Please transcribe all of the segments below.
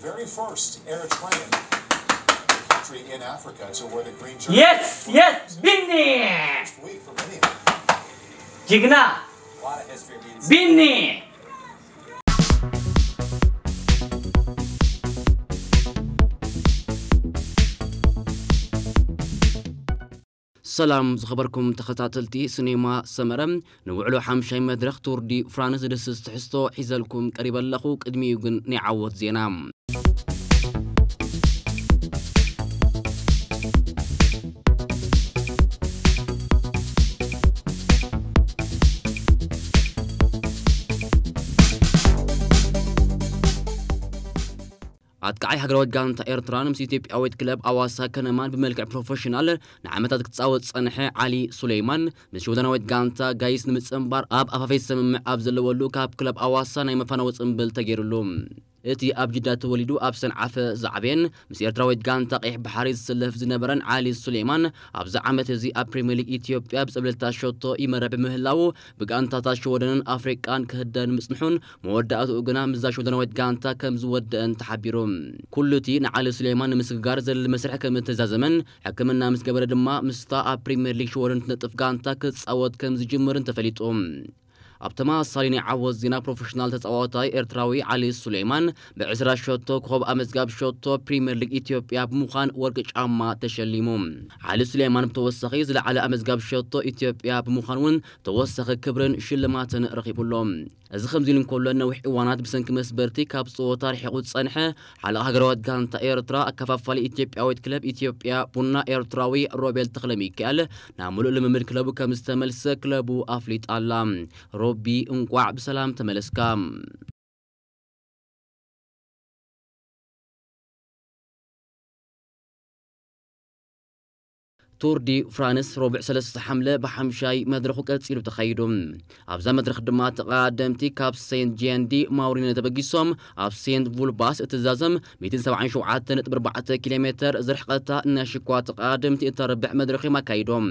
Very first Eritrean country in Africa to wear the green jersey. Yes, yes, Binni! First week for many of them. ጅግና A lot of history being ቢኒ። ሰላም ዝኸበርኩም ተኸታተልቲ ሲኔማ ሰመረ፣ ንውዕሎ ሓምሻይ መድረኽ ቱር ዲ ፍራንስ ዝድስስ ትሕዝቶ ሒዘልኩም ቀሪበ ኣለኹ። ቅድሚኡ ግን ናይ ዓወት ዜና። ኣጥቃዓይ ሃገራዊት ጋንታ ኤርትራን ምስ ኢትዮጵያዊት ክለብ ኣዋሳ ከነማን ብመልክዕ ፕሮፌሽናል ንዓመታት ክጻወት ዝጸንሐ ዓሊ ሱሌይማን፣ ምስ ሽወደናዊት ጋንታ ጋይስ ንምጽንባር ኣብ ኣፋፌት ስምምዕ ኣብ ዘለወሉ፣ ካብ ክለብ ኣዋሳ ናይ መፋነዊ ጽምብል ተገይሩሉ። እቲ ኣብ ጅዳ ተወሊዱ ኣብ ሰንዓፈ ዝዓበየን ምስ ኤርትራዊት ጋንታ ቀይሕ ባሕሪ ዝስለፍ ዝነበረን ዓሊ ሱሌማን፣ ኣብዚ ዓመት እዚ ኣብ ፕሪምየር ሊግ ኢትዮጵያ ብጸብለልታ ሸቶ ይመርሕ ብምህላዉ፣ ብጋንታታት ሽወደንን ኣፍሪቃን ክህደን ምጽንሑን፣ መወዳእትኡ ግና ምስዛ ሽወደናዊት ጋንታ ከም ዝወደአን ተሓቢሩ። ኩሉ እቲ ንዓሊ ሱሌማን ንምስግጋር ዘድሊ መስርሕ ከም እተዛዘመን፣ ሕክምና ምስ ገበረ ድማ ምስታ ኣብ ፕሪምየር ሊግ ሽወደን ትነጥፍ ጋንታ ክጻወት ከም ዝጅምርን ተፈሊጡ። ኣብ ተመሳሳሊ ናይ ዓወት ዜና፣ ፕሮፌሽናል ተጻዋታይ ኤርትራዊ ዓሊ ሱሌማን ብዕስራ ሸቶ ኮኸብ ኣመዝጋቢ ሸቶ ፕሪምየር ሊግ ኢትዮጵያ ብምዃን ወርቂ ጫማ ተሸሊሙ። ዓሊ ሱሌማን ብተወሳኺ ዝለዓለ ኣመዝጋቢ ሸቶ ኢትዮጵያ ብምዃን እውን ተወሳኺ ክብርን ሽልማትን ረኺቡሎ። እዚ ከምዚ ኢሉ እንከሎ፣ ነዊሕ እዋናት ብሰንኪ መስበርቲ ካብ ጸወታ ርሒቑ ዝጸንሐ ሓለቓ ሃገራዊት ጋንታ ኤርትራ፣ ኣከፋፋሊ ኢትዮጵያዊት ክለብ ኢትዮጵያ ቡና ኤርትራዊ ሮቤል ተኽለሚካኤል፣ ናብ ምሉእ ልምምድ ክለቡ ከም ዝተመልሰ ክለቡ ኣፍሊጣ ኣላ። ሮቢ፣ እንቋዕ ብሰላም ተመለስካ። ቱር ዲ ፍራንስ ረቡዕ ሰለስተ ሓምለ ብሓምሻይ መድረኹ ቀጺሉ ተኻይዱ። ኣብዛ መድረኽ ድማ ተቐዳደምቲ ካብ ሴንት ጂያን ዲ ማውሪኖ ተበጊሶም ኣብ ሴንት ቡልባስ እትዛዘም ሚእትን ሰብዓን ሸውዓተን ነጥቢ ኣርባዕተ ኪሎ ሜተር ዝርሕቐታ እናሽኳ ተቐዳደምቲ እተርብሕ መድረኽ እዮም ኣካይዶም።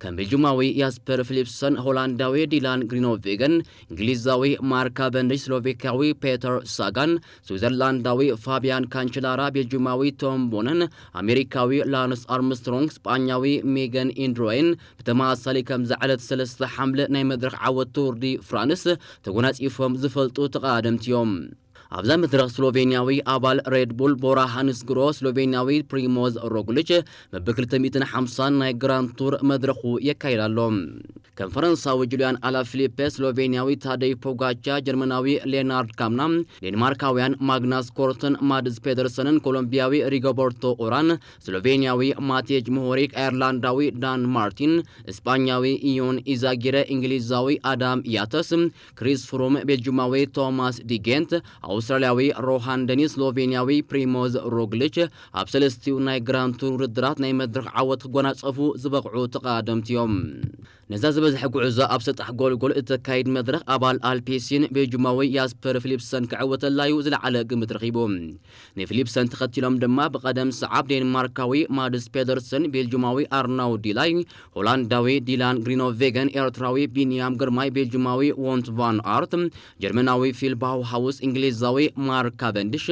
ከም ቤልጅማዊ ያስፐር ፊሊፕሰን፣ ሆላንዳዊ ዲላን ግሪኖቬገን፣ እንግሊዛዊ ማርክ ካቨንዲሽ፣ ስሎቬኪያዊ ፔተር ሳጋን፣ ስዊዘርላንዳዊ ፋቢያን ካንቸላራ፣ ቤልጅማዊ ቶም ቦነን፣ ኣሜሪካዊ ላንስ ኣርምስትሮንግ፣ ስጳኛዊ ሜገን ኢንድሮይን ብተመሳሳሊ ከምዚ ዕለት ሰለስተ ሓምለ ናይ መድረኽ ዓወት ቱር ዲ ፍራንስ ተጎናጺፎም ዝፈልጡ ተቐዳደምቲ እዮም። ኣብዛ መድረኽ ስሎቬንያዊ ኣባል ሬድ ቡል ቦራ ሃንስ ግሮ፣ ስሎቬንያዊ ፕሪሞዝ ሮግሊች መበል ክልተ ሚእትን ሓምሳን ናይ ግራንድ ቱር መድረኹ የካይድ ኣሎ። ከም ፈረንሳዊ ጁልያን ኣላ ፊሊፔ፣ ስሎቬንያዊ ታደይ ፖጋቻ፣ ጀርመናዊ ሌናርድ ካምና፣ ዴንማርካውያን ማግናስ ኮርትን ማድስ ፔደርሰንን፣ ኮሎምቢያዊ ሪጎበርቶ ኡራን፣ ስሎቬንያዊ ማቴጅ ሞሆሪክ፣ ኣየርላንዳዊ ዳን ማርቲን፣ እስጳኛዊ ኢዮን ኢዛጊረ፣ እንግሊዛዊ ኣዳም ያተስ፣ ክሪስ ፍሩም፣ ቤልጅማዊ ቶማስ ዲጌንት፣ ኣውስትራልያዊ ሮሃን ደኒስ፣ ስሎቬንያዊ ፕሪሞዝ ሮግሊች ኣብ ሰለስቲኡ ናይ ግራንድ ቱር ውድድራት ናይ መድረኽ ዓወት ክጎናጸፉ ዝበቕዑ ተቐዳደምቲ እዮም። ነዛ ዝበዝሐ ጉዕዞ ኣብ ሰጣሕ ጎልጎል እተካይድ መድረኽ ኣባል ኣልፔሲን ቤልጅማዊ ያስፐር ፊሊፕሰን ክዕወተላ እዩ ዝለዓለ ግምት ረኺቡ። ንፊሊፕሰን ተኸቲሎም ድማ ብቐደም ሰዓብ ዴንማርካዊ ማድስ ፔደርሰን፣ ቤልጅማዊ ኣርናው ዲላይ፣ ሆላንዳዊ ዲላን ግሪኖቬገን፣ ኤርትራዊ ቢንያም ግርማይ፣ ቤልጅማዊ ዎንት ቫን ኣርት፣ ጀርመናዊ ፊል ባውሃውስ፣ እንግሊዛዊ ማርክ ካቨንዲሽ፣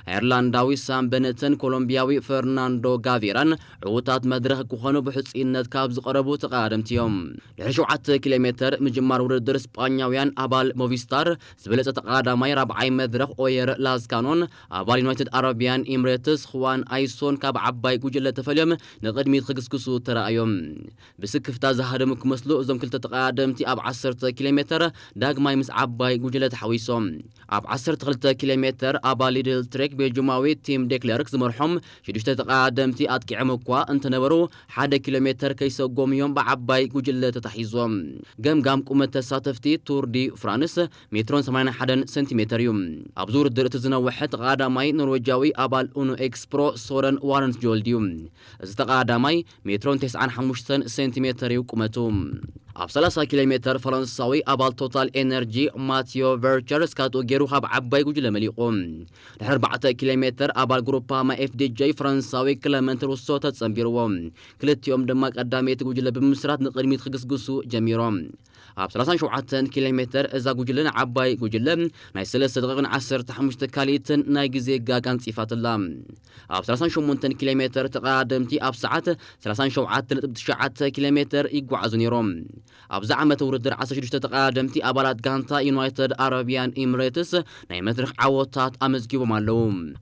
ኣየርላንዳዊ ሳም በነተን ኮሎምቢያዊ ፈርናንዶ ጋቬራን ዕዉታት መድረኽ ክኾኑ ብሕጹይነት ካብ ዝቐረቡ ተቐዳደምቲ እዮም። ድሕሪ ሸውዓተ ኪሎ ሜተር ምጅማር ውድድር፣ ስጳኛውያን ኣባል ሞቪስታር ዝበለጸ ተቐዳዳማይ ራብዓይ መድረኽ ኦየር ላዝካኖን ኣባል ዩናይትድ ኣረቢያን ኢምሬትስ ኹዋን ኣይሶን ካብ ዓባይ ጉጅለ ተፈልዮም ንቕድሚት ክግስግሱ ተራእዮም። ብስክፍታ ዝሃደሙ ክመስሉ እዞም ክልተ ተቐዳደምቲ፣ ኣብ ዓሰርተ ኪሎ ሜተር ዳግማይ ምስ ዓባይ ጉጅለ ተሓዊሶም። ኣብ ዓሰርተ ክልተ ኪሎ ሜተር ኣባል ሊድል ትሬክ ቤልጅማዊ ቲም ዴክለርክ ዝመርሖም ሽዱሽተ ተቐዳደምቲ ኣጥቂዖም እኳ እንተነበሩ፣ ሓደ ኪሎ ሜተር ከይሰጎሙ እዮም ብዓባይ ጉጅለ ተታሒዞም። ገምጋም ቁመት ተሳተፍቲ ቱር ዲ ፍራንስ ሜትሮን ሰማንያን ሓደን ሴንቲሜተር እዩ። ኣብዚ ውድድር እቲ ዝነውሐ ተቐዳዳማይ ኖርዌጃዊ ኣባል ኡኖ ኤክስፕሮ ሶረን ዋረንስ ጆልድ እዩ። እዚ ተቐዳዳማይ ሜትሮን ተስዓን ሓሙሽተን ሴንቲሜተር እዩ ቁመቱ። ኣብ ሰላሳ ኪሎ ሜተር ፈረንሳዊ ኣባል ቶታል ኤነርጂ ማቲዮ ቨርቸር ስካቶ ገይሩ ካብ ዓባይ ጉጅለ መሊቑ። ድሕሪ ኣርባዕተ ኪሎ ሜተር ኣባል ግሩፓማ ኤፍዲጄ ፈረንሳዊ ክለመንት ሩሶ ተጸንቢርዎ። ክልቲኦም ድማ ቀዳመይቲ ጉጅለ ብምስራት ንቕድሚት ክግስግሱ ጀሚሮም። ኣብ ሰላሳን ሸውዓተን ኪሎ ሜተር እዛ ጉጅለ ንዓባይ ጉጅለ ናይ ሰለስተ ደቂቕን ዓሰርተ ሓሙሽተ ካልኢትን ናይ ግዜ ጋግ ኣንጺፋትላ። ኣብ ሰላሳን ሸሞንተን ኪሎ ሜተር ተቐዳደምቲ ኣብ ሰዓት ሰላሳን ሸውዓተ ነጥቢ ትሽዓተ ኪሎ ሜተር ይጓዓዙ ነይሮም። ኣብዚ ዓመት ውድድር ዓሰርተ ሽዱሽተ ተቐዳደምቲ ኣባላት ጋንታ ዩናይትድ ኣረቢያን ኢሚሬትስ ናይ መድረኽ ዓወታት ኣመዝጊቦም ኣለዉ።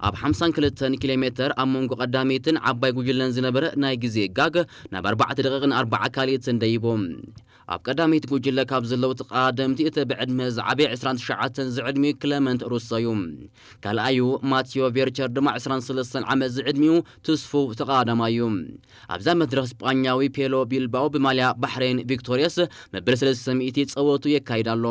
ኣብ ሓምሳን ክልተን ኪሎ ሜተር ኣብ መንጎ ቀዳመይትን ዓባይ ጉጅለን ዝነበረ ናይ ግዜ ጋግ ናብ ኣርባዕተ ደቂቕን ኣርባዓ ካልኢትን ደይቦም። ኣብ ቀዳመይቲ ጉጅለ ካብ ዘለዉ ተቐዳደምቲ እቲ ብዕድመ ዝዓበየ ዕስራን ትሽዓተን ዝዕድሚኡ ክለመንት ሩሶ እዩ። ካልኣዩ ማቲዮ ቬርቸር ድማ ዕስራን ሰለስተን ዓመት ዝዕድሚኡ ትስፉው ተቐዳዳማይ እዩ። ኣብዛ መድረኽ ስጳኛዊ ፔሎ ቢልባኦ ብማልያ ባሕሬን ቪክቶሪየስ መበል ሰለስተ ሚእቲ ጸወቱ የካይድ ኣሎ።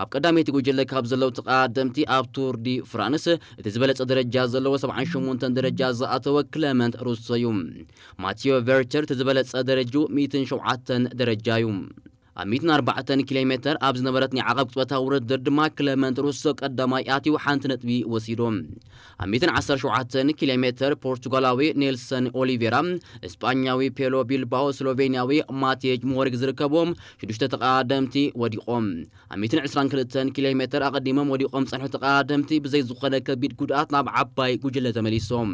ኣብ ቀዳመይቲ ጉጅለ ካብ ዘለዉ ተቐዳደምቲ ኣብ ቱር ዲ ፍራንስ እቲ ዝበለጸ ደረጃ ዘለዎ ሰብዓን ሸሞንተን ደረጃ ዝኣተወ ክለመንት ሩሶ እዩ። ማቲዮ ቬርቸር እቲ ዝበለጸ ደረጅኡ ሚእትን ሸውዓተን ደረጃ እዩ። ኣብ ሚእትን ኣርባዕተን ኪሎ ሜተር ኣብ ዝነበረት ናይ ዓቐብ ቅጽበታዊ ውድድር ድማ ክለመንት ሩሶ ቀዳማይ ኣትዩ ሓንቲ ነጥቢ ወሲዱ። ኣብ ሚእትን ዓሰርተ ሸውዓተን ኪሎ ሜተር ፖርቱጋላዊ ኔልሰን ኦሊቬራ፣ እስጳኛዊ ፔሎ ቢልባኦ፣ ስሎቬንያዊ ማቴጅ ሞሪክ ዝርከብዎም ሽዱሽተ ተቐዳደምቲ ወዲቖም። ኣብ ሚእትን ዕስራን ክልተን ኪሎ ሜተር ኣቐዲሞም ወዲቖም ዝጸንሑ ተቐዳደምቲ ብዘይ ዝኾነ ከቢድ ጉድኣት ናብ ዓባይ ጉጅለ ተመሊሶም።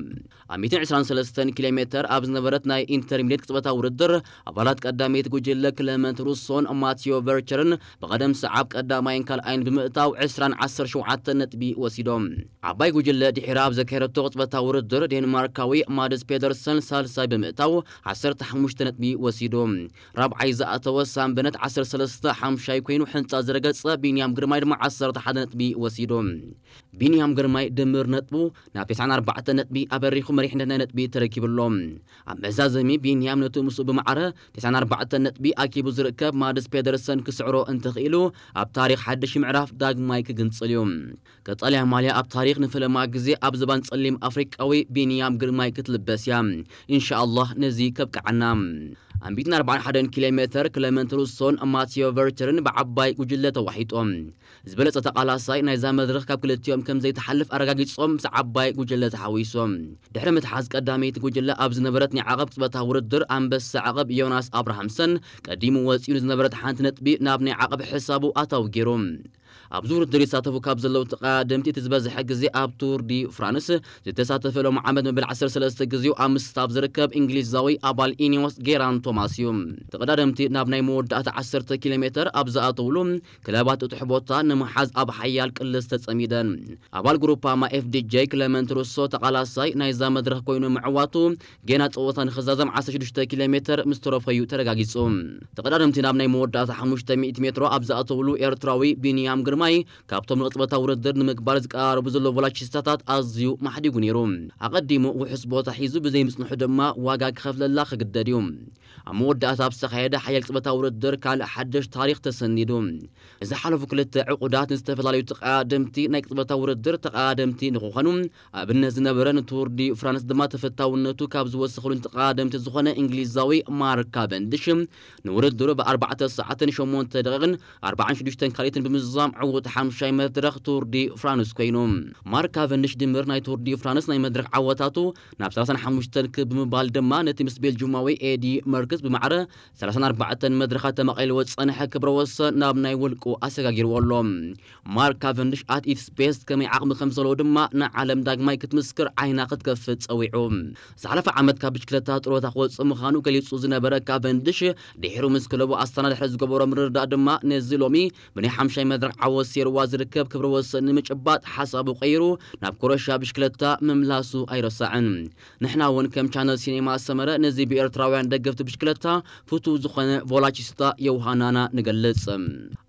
ኣብ ሚእትን ዕስራን ሰለስተን ኪሎ ሜተር ኣብ ዝነበረት ናይ ኢንተርሚዲየት ቅጽበታዊ ውድድር ኣባላት ቀዳመይቲ ጉጅለ ክለመንት ሩሶን ማቲዮ ቨርቸርን ብቐደም ሰዓብ ቀዳማይን ካልኣይን ብምእታው ዕስራን ዓሰርተ ሸውዓተን ነጥቢ ወሲዶም። ዓባይ ጉጅለ ድሒራ ኣብ ዘካየደቶ ቅጽበታዊ ውድድር ዴንማርካዊ ማድስ ፔደርሰን ሳልሳይ ብምእታው ዓሰርተ ሓሙሽተ ነጥቢ ወሲዱ። ራብዓይ ዝኣተወ ሳምበነት ዓሰርተ ሰለስተ ሓምሻይ ኮይኑ ሕንጻ ዝረገጸ ቢንያም ግርማይ ድማ ዓሰርተ ሓደ ነጥቢ ወሲዱ። ቢንያም ግርማይ ድምር ነጥቡ ናብ ተስዓን ኣርባዕተን ነጥቢ ኣበሪኹ መሪሕነት ናይ ነጥቢ ተረኪቡ ኣሎ። ኣብ መዛዘሚ ቢንያም ነቲ ምስኡ ብማዕረ ተስዓን ኣርባዕተን ነጥቢ ኣኪቡ ዝርከብ ማድስ ፔደርሰን ክስዕሮ እንተኽኢሉ ኣብ ታሪኽ ሓድሽ ምዕራፍ ዳግማይ ክግንጽል እዩ። ቀጠልያ ማልያ ኣብ ታሪኽ ንፈለማ ግዜ ኣብ ዝባን ጸሊም ኣፍሪቃዊ ቢንያም ግርማይ ክትልበስ እያ። ኢንሻኣላህ ነዚ ከብቅዓና። ኣብ ሚእትን ኣርባዓን ሓደን ኪሎ ሜተር ክለመንት ሩሶን ማቲዮ ቨርቸርን ብዓባይ ጉጅለ ተዋሒጦም። ዝበለጸ ተቓላሳይ ናይዛ መድረኽ ካብ ክልቲኦም ከም ዘይተሓልፍ ኣረጋጊጾም ምስ ዓባይ ጉጅለ ተሓዊሶም። ድሕሪ ምትሓዝ ቀዳመይቲ ጉጅለ ኣብ ዝነበረት ናይ ዓቐብ ቅጽበታዊ ውድድር ኣንበሳ ዓቐብ ዮናስ ኣብርሃምሰን ቀዲሙ ወጺኡ ንዝነበረት ሓንቲ ነጥቢ ናብ ናይ ዓቐብ ሕሳቡ ኣታዊ ገይሩ። ኣብዚ ውድድር ይሳተፉ ካብ ዘለዉ ተቐዳደምቲ እቲ ዝበዝሐ ግዜ ኣብ ቱር ዲ ፍራንስ ዝተሳተፈ ሎም ዓመት መበል ዓሰርተ ሰለስተ ግዜኡ ኣብ ምስታፍ ዝርከብ እንግሊዛዊ ኣባል ኢኒዮስ ጌራን ቶማስ እዩ። ተቐዳደምቲ ናብ ናይ መወዳእታ ዓሰርተ ኪሎ ሜተር ኣብ ዝኣተውሉ ክለባት ጥጡሕ ቦታ ንምሓዝ ኣብ ሓያል ቅልስ ተጸሚደን። ኣባል ግሩፕ ኣማ ኤፍ ዲ ጄ ክለመንት ሩሶ ተቓላሳይ ናይዛ መድረኽ ኮይኑ ምዕዋቱ ጌና ጸወታ ንኽዛዘም ዓሰርተ ሽዱሽተ ኪሎ ሜተር ምስ ተረፈዩ ተረጋጊጹ። ተቐዳደምቲ ናብ ናይ መወዳእታ ሓሙሽተ ሚእቲ ሜትሮ ኣብ ዝኣተውሉ ኤርትራዊ ቢንያም ግርማይ ካብቶም ንቕጽበታዊ ውድድር ንምግባር ዝቀራረቡ ዘለዉ ቮላቺስታታት ኣዝዩ ማሕዲጉ ነይሩ። ኣቐዲሙ ውሑስ ቦታ ሒዙ ብዘይምጽንሑ ድማ ዋጋ ክኸፍለላ ክግደድ እዩ። ኣብ መወዳእታ ኣብ ዝተኻየደ ሓያል ቅጽበታዊ ውድድር ካልእ ሓድሽ ታሪኽ ተሰኒዱ። ዝሓለፉ ክልተ ዕቑዳት ንዝተፈላለዩ ተቐዳደምቲ ናይ ቅጽበታዊ ውድድር ተቐዳደምቲ ንኽኾኑ ኣብነት ዝነበረ ንቱር ዲ ፍራንስ ድማ ተፈታውነቱ ካብ ዝወሰኸሉ ተቐዳደምቲ ዝኾነ እንግሊዛዊ ማርክ ካቨንድሽ ንውድድሩ ብኣርባዕተ ሰዓትን ሸሞንተ ደቂቕን ኣርባዓን ሽዱሽተን ካልኢትን ብምዝዛም ዕዉት ሓምሻይ መድረኽ ቱር ዲ ፍራንስ ኮይኑ። ማርክ ካቨንድሽ ድምር ናይ ቱር ዲ ፍራንስ ናይ መድረኽ ዓወታቱ ናብ ሰላሳን ሓሙሽተን ክብ ብምባል ድማ ነቲ ምስ ቤልጁማዊ ኤዲ መርክስ ብማዕረ ሰላሳን ኣርባዕተን መድረኻት ተመቒልዎ ዝጸንሐ ክብረ ወሰን ናብ ናይ ውልቁ ኣሰጋጊርዎ ኣሎ። ማርክ ካቨንድሽ ኣት ኢትስ ቤስት ከመይ ዓቕሚ ከም ዘለዎ ድማ ንዓለም ዳግማይ ክትምስክር ዓይና ክትከፍት ጸዊዑ። ዝሓለፈ ዓመት ካብ ብሽክለታ ጥሮታ ክወጽእ ምዃኑ ገሊጹ ዝነበረ ካቨንድሽ ድሒሩ ምስ ክለቡ ኣስታና ድሕሪ ዝገበሮ ምርድዳእ ድማ ነዚ ሎሚ ብናይ ሓምሻይ መድረኽ ዓወት ሴርዋ ዝርከብ ክብረ ወሰን ንምጭባጥ ሓሳቡ ቀይሩ ናብ ኮረሻ ብሽክለታ ምምላሱ ኣይረሳዕን። ንሕና እውን ከም ቻነል ሲኔማ ሰመረ ነዚ ብኤርትራውያን ደገፍቲ ብሽክለታ ፍቱው ዝኾነ ቮላቺስታ ዮሃናና ንገልጽ።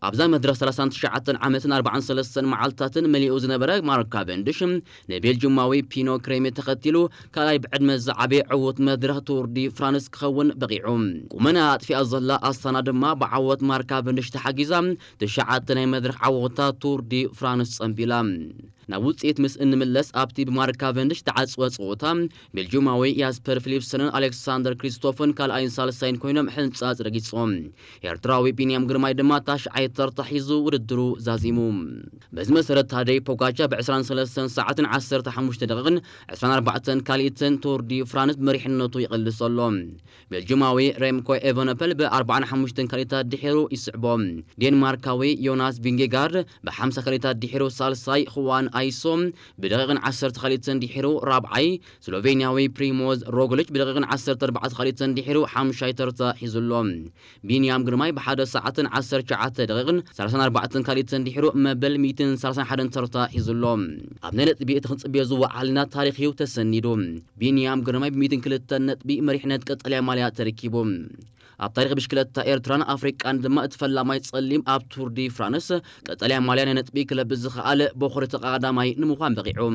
ኣብዛ መድረኽ ሰላሳን ትሽዓተን ዓመትን ኣርባዓን ሰለስተን መዓልታትን መሊኡ ዝነበረ ማርክ ካቨንድሽ ንቤልጅማዊ ፒኖ ክሬሜ ተኸቲሉ ካልኣይ ብዕድመ ዝዓበየ ዕዉት መድረኽ ቱር ዲ ፍራንስ ክኸውን በቒዑ። ቁመና ኣጥፊኣ ዘላ ኣስታና ድማ ብዓወት ማርክ ካቨንድሽ ተሓጊዛ ትሽዓተ ናይ መድረኽ ዓወታት ቱር ዲ ፍራንስ ጸንቢላ። ናብ ውፅኢት ምስ እንምለስ፣ ኣብቲ ብማርክ ካቨንድሽ ዝተዓፅወ ፀወታ፣ ቤልጂማዊ ያስፐር ፊሊፕሰንን ኣሌክሳንደር ክሪስቶፍን ካልኣይን ሳልሳይን ኮይኖም ሕንፃፅ ረጊፆም። ኤርትራዊ ቢንያም ግርማይ ድማ ታሽዓይ ተርታ ሒዙ ውድድሩ ዛዚሙ። በዚ መሰረት፣ ታደይ ፖጋቻ ብ ዕስራን ሰለስተን ሰዓትን ዓሰርተ ሓሙሽተ ደቂቕን ዕስራን ኣርባዕተን ካልኢትን ቱር ዲ ፍራንስ ብመሪሕነቱ ይቕልስ ኣሎ። ቤልጂማዊ ሬምኮ ኤቨነፐል ብ ኣርባዓን ሓሙሽተን ካልኢታት ድሒሩ ይስዕቦ። ዴንማርካዊ ዮናስ ቪንጌጋርድ ብ ሓምሳ ካልኢታት ድሒሩ ሳልሳይ፣ ኹዋን ኣይሶ ብደቂቕን ዓሰርተ ካልኢትን ድሒሩ ራብዓይ፣ ስሎቬንያዊ ፕሪሞዝ ሮግሊች ብደቂቕን ዓሰርተ ኣርባዕተ ካልኢትን ድሒሩ ሓምሻይ ተርታ ሒዙ ኣሎ። ቢንያም ግርማይ ብሓደ ሰዓትን ዓሰርተ ትሽዓተ ደቂቕን ሰላሳን ኣርባዕተን ካልኢትን ድሒሩ መበል ሚእትን ሰላሳን ሓደን ተርታ ሒዙ ኣሎ። ኣብ ናይ ነጥቢ እቲ ክንጽብዮ ዝወዓልና ታሪኽ እዩ ተሰኒዱ። ቢንያም ግርማይ ብ ሚእትን ክልተን ነጥቢ መሪሕነት ቀጠልያ ማልያ ተረኪቡ። ኣብ ታሪኽ ብሽክለታ ኤርትራን ኣፍሪቃን ድማ እቲ ፈላማይ ጸሊም ኣብ ቱር ዲ ፍራንስ ቀጠልያ ማልያ ናይ ነጥቢ ክለብስ ዝኸኣለ ቦኽሪ ተቐዳዳማይ ንምዃን በቒዑ።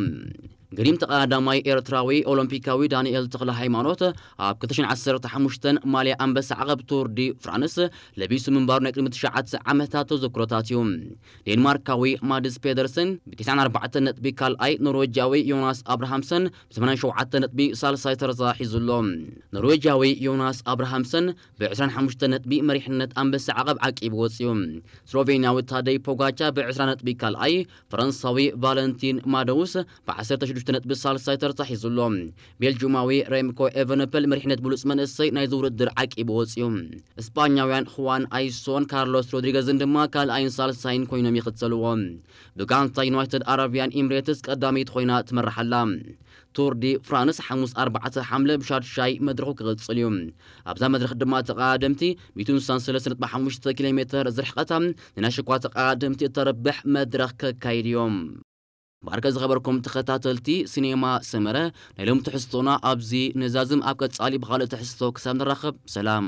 ግሪም ተቐዳዳማይ ኤርትራዊ ኦሎምፒካዊ ዳንኤል ተኽለ ሃይማኖት ኣብ ክልተ ሽሕን ዓሰርተ ሓሙሽተን ማልያ ኣንበሳ ዓቐብ ቱር ዲ ፍራንስ ለቢሱ ምንባሩ ናይ ቅድሚ ትሽዓተ ዓመታት ተዘክሮታት እዩ። ዴንማርካዊ ማድስ ፔደርሰን ብ ተስዓን ኣርባዕተን ነጥቢ ካልኣይ፣ ኖርዌጃዊ ዮናስ ኣብርሃምሰን ብ ሰማንያን ሸውዓተን ነጥቢ ሳልሳይ ተርታ ሒዙ ኣሎ። ኖርዌጃዊ ዮናስ ኣብርሃምሰን ብ ዕስራን ሓሙሽተን ነጥቢ መሪሕነት ኣንበሳ ዓቐብ ዓቂቡ ወጺኡ። ስሎቬንያዊ ታደይ ፖጋቻ ብ ዕስራ ነጥቢ ካልኣይ፣ ፈረንሳዊ ቫለንቲን ማደውስ ብ ዓሰርተ ሽዱሽተ ነጥቢ ሳልሳይ ተርታ ሒዙ ኣሎ። ቤልጂማዊ ሬምኮ ኤቨነፐል መሪሕነት ብሉጽ መንእሰይ ናይዚ ውድድር ዓቂቡ ወጺኡ። እስጳኛውያን ኹዋን ኣይሶን ካርሎስ ሮድሪገዝን ድማ ካልኣይን ሳልሳይን ኮይኖም ይኽተልዎ። ብጋንታ ዩናይትድ ኣረብያን ኢምሬትስ ቀዳመይቲ ኮይና ትመርሕ ኣላ። ቱር ዲ ፍራንስ ሓሙስ ኣርባዕተ ሓምለ ብሻድሻይ መድረኹ ክቕጽል እዩ። ኣብዛ መድረኽ ድማ ተቐዳደምቲ ሚእትን ስሳን ሰለስተ ነጥቢ ሓሙሽተ ኪሎ ሜትር ዝርሕቐታ ንናይ ሽኳ ተቐዳደምቲ እተርብሕ መድረኽ ከካይድ እዮም። ባርከ ዝኸበርኩም ተኸታተልቲ ሲኔማ ሰመረ፣ ናይ ሎም ትሕዝቶና ኣብዚ ነዛዝም። ኣብ ቀጻሊ ብኻልእ ትሕዝቶ ክሳብ ንራኸብ ሰላም።